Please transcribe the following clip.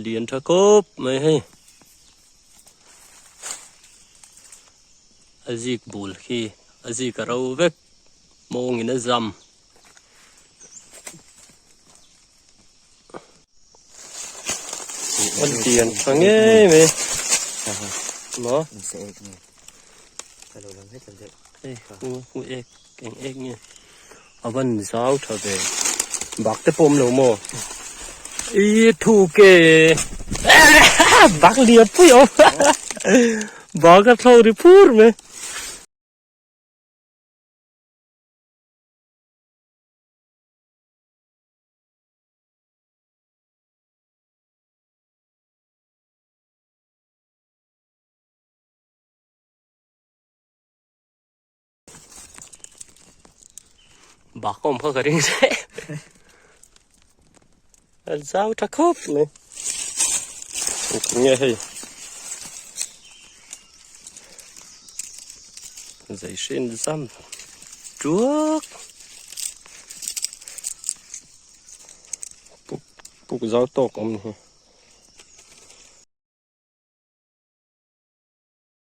Lian tha khawp mai hei. A zik bul khi a zik a ro vek mawngin a zam. A lian tha ngei mai. Maw? Hei hu ek eng ek nge a van zau tha ve bak te pawh awm lo maw i thu ke bak lian pui awm bak a thlo ri phur mai. Bak awm kha ka ring se a zau tha khawp mai nge hei zai hrin zam tuak puk puk zau tawk awm ni hi.